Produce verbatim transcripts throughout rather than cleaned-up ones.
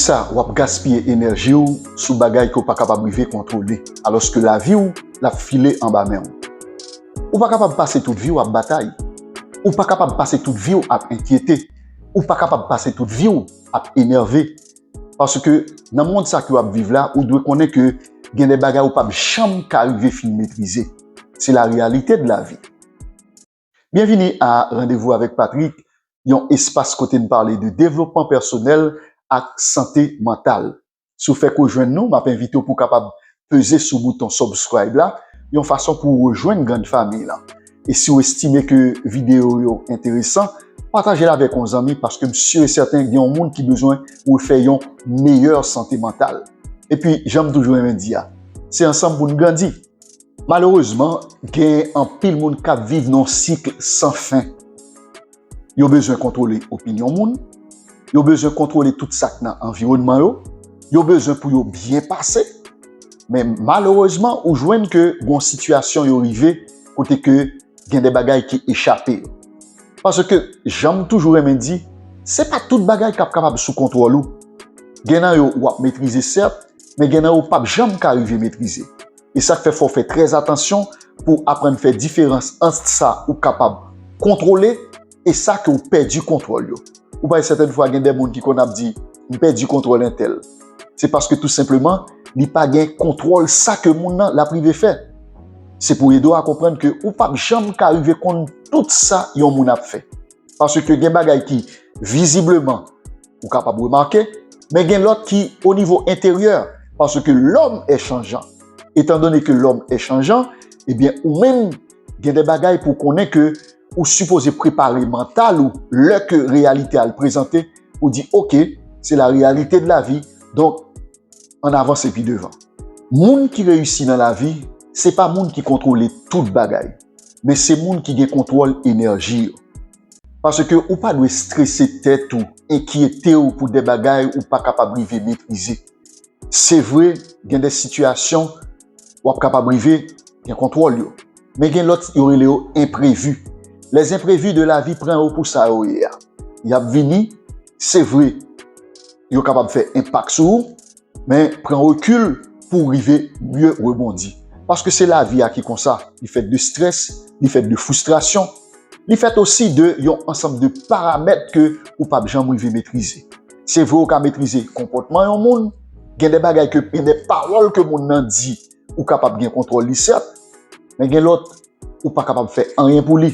Sa, w ap gaspiye enèji w sou bagay ke w pa kapab rive kontwole, alòske lavi w, l ap file anba men w. Ou pa kapab pase tout vi w ap batay. Ou pa kapab pase tout vi w ap enkyete. Ou pa kapab pase tout vi w ap enève. Paske nan mond sa ke w ap viv la, ou dwe konnen ke gen de bagay ou p ap janm ka rive fin metrize. Se la réalité de la vie. Byenvini a Randevou avèk Patrick, yon espas kote n pale de devlopman pèsonèl ak sante mantal. Si w fèk rejwenn nou, m ap envite w pou w kapab peze sou bouton subscribe la, yon fason pou w rejwenn grann fanmi lan. E si w estime ke videyo yo enteresan, pataje l avèk yon zanmi, paske m si e sèten gen yon moun ki bezwen refè yon meyè sante mantal. Epi, jan m toujou renmen di a, se ansanm pou n grandi. Malerezman, gen anpil moun k ap viv nan yon sik san fen. Yo bezwen kontwole opinyon moun, yo bezwen kontwole tout sa k nan anviwònman yo, yo bezwen pou yo byen pase. Men malerezman, ou jwenn ke gen sitiyasyon yo rive kote ke gen de bagay ki echape yo. Paske, jan m toujou renmen di, se pa tout bagay k ap kapab sou kontwòl ou. Gen nan yo w ap metrize, sèt, men gen nan yo w p ap janm ka rive metrize. E sa k fè fò w fè trè atansyon pou w aprann fè diferans ant sa ou kapab kontwole e sa ke w pèdi kontwòl yo. Ou pa wè sètèn fwa gen de moun ki konn ap di, "M pèdi kontwòl entèl." Se paske tou senpleman, li pa gen kontwòl sa ke moun nan l ap rive fè. Se pou ede w a konprann ke ou p ap janm ka rive konn tout sa yon moun ap fè. Paske gen bagay ki vizibleman ou kapab remake, men gen lòt ki o nivo enteryè, paske l'homme est changeant. Étant donné que l'homme est changeant, ebyen, ou menm, gen de bagay pou konnen ke ou sipoze prepare mantal ou lè ke reyalite a l prezante, ou di, "Oke, c'est la réalité de la vie, donk, ann avanse pi devan." Moun ki reyisi nan lavi, se pa moun ki kontwole tout bagay, men se moun ki gen kontwòl enèji yo. Paske ou pa dwe strese tèt ou, enkyete w pou de bagay ou pa kapab rive metrize. Se vre, gen de sitiyasyon w ap kapab rive gen kontwòl yo. Men gen lòt, yo rele yo enprevi. Les imprévus de la vie, pran yo pou sa yo ye a. Y ap vini, se vre, yo kapab fè enpak sou ou, men pran rekil pou w rive mye rebondi. Paske se lavi a ki konsa, li fèt de strès, li fèt de fristrasyon, li fèt osi de yon ansanm de paramèt ke ou p ap janm rive metrize. Se vre ou ka metrize konpòtman yon moun, gen de bagay ke, gen de pawòl ke moun nan di, ou kapab gen kontwòl li sèt, men gen lòt, ou pa kapab fè anyen pou li.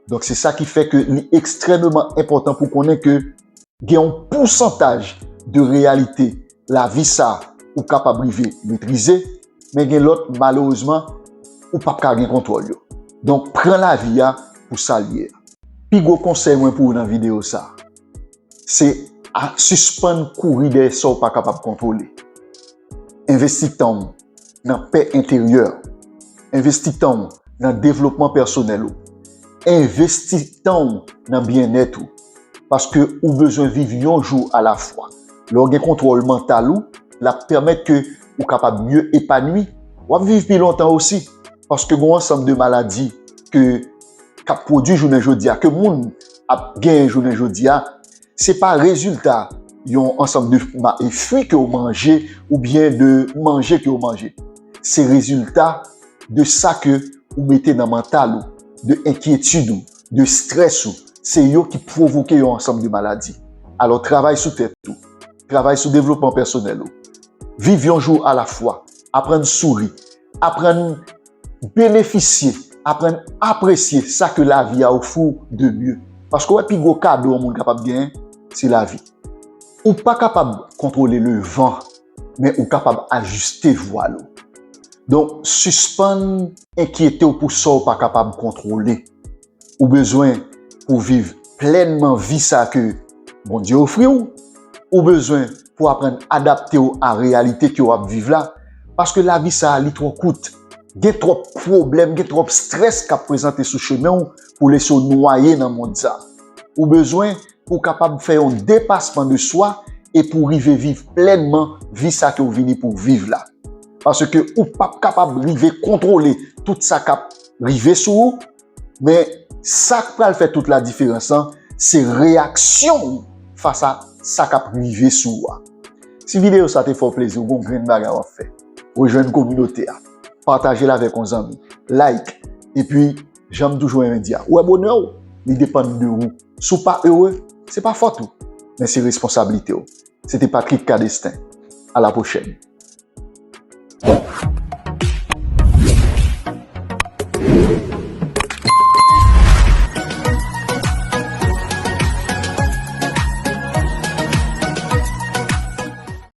Donk se sa ki fè ke li ekstrèmeman enpòtan pou konnen ke gen yon pousantaj de reyalite lavi sa ou kapab rive metrize, men gen lòt, malerezman, ou p ap ka gen kontwòl yo. Donk, pran lavi a pou sa l ye a. Pi gwo konsèy mwen pou ou nan videyo sa, se a, sispann kouri dèyè sa w pa kapab kontwole. Envesti tan w nan pè enteryè. Envesti tan w nan devlopman pèsonèl ou. Envesti tan w nan byennèt ou. Paske ou bezwen viv yon jou alafwa. Lè w gen kontwòl mantal ou, l ap pèmèt ke ou kapab mye epanwi. W ap viv pi lontan osi. Paske gen yon ansanm de maladi ke, k ap pwodui jounen jodi a, ke moun ap genyen jounen jodi a, se pa rezilta yon ansanm de ma-, e fwi ke w manje oubyen de manje ke w manje. Se rezilta de sa ke ou mete nan mantal ou, de enkyetid ou, de strès ou. Se yo ki pwovoke yon ansanm de maladi. Alò, travay sou tèt ou, travay sou devlopman pèsonèl ou. Viv yon jou alafwa, aprann souri, aprann benefisye, aprann apresye sa ke lavi a ofri w de mye. Paske w wè pi gwo kado yon moun kapab genyen, se lavi. Ou pa kapab kontwole levan, men ou kapab ajiste vwal ou. Donk, sispann enkyete w pou sa w pa kapab kontwole. Ou bezwen pou viv plènman vi sa ke Bondye ofri w. Ou bezwen pou aprann adapte w a reyalite ke w ap viv la. Paske lavi sa a, li twò kout. Gen twòp pwoblèm, gen twòp strès k ap prezante sou chemen w pou lese w nwaye nan mond sa. Ou bezwen pou w kapab fè yon depasman de swa e pou w rive viv plènman vi sa ke w vini pou w viv la. Paske ou p ap kapab rive kontwole tout sa k ap rive sou ou, men sa k pral fè tout ladiferans lan, se reyaksyon w fas a sa k ap rive sou ou a. Si videyo sa te fè w plezi, ou gon grenn bagay w ap fè, rejwenn kominote a. Pataje l avèk yon zanmi. Like. Epi, jan m toujou renmen di a, ou wè bonè w, li depann de ou. Si w pa ere, se pa fòt ou, men se responsablite w. Se te Patrick Cadestin. A la pwochèn.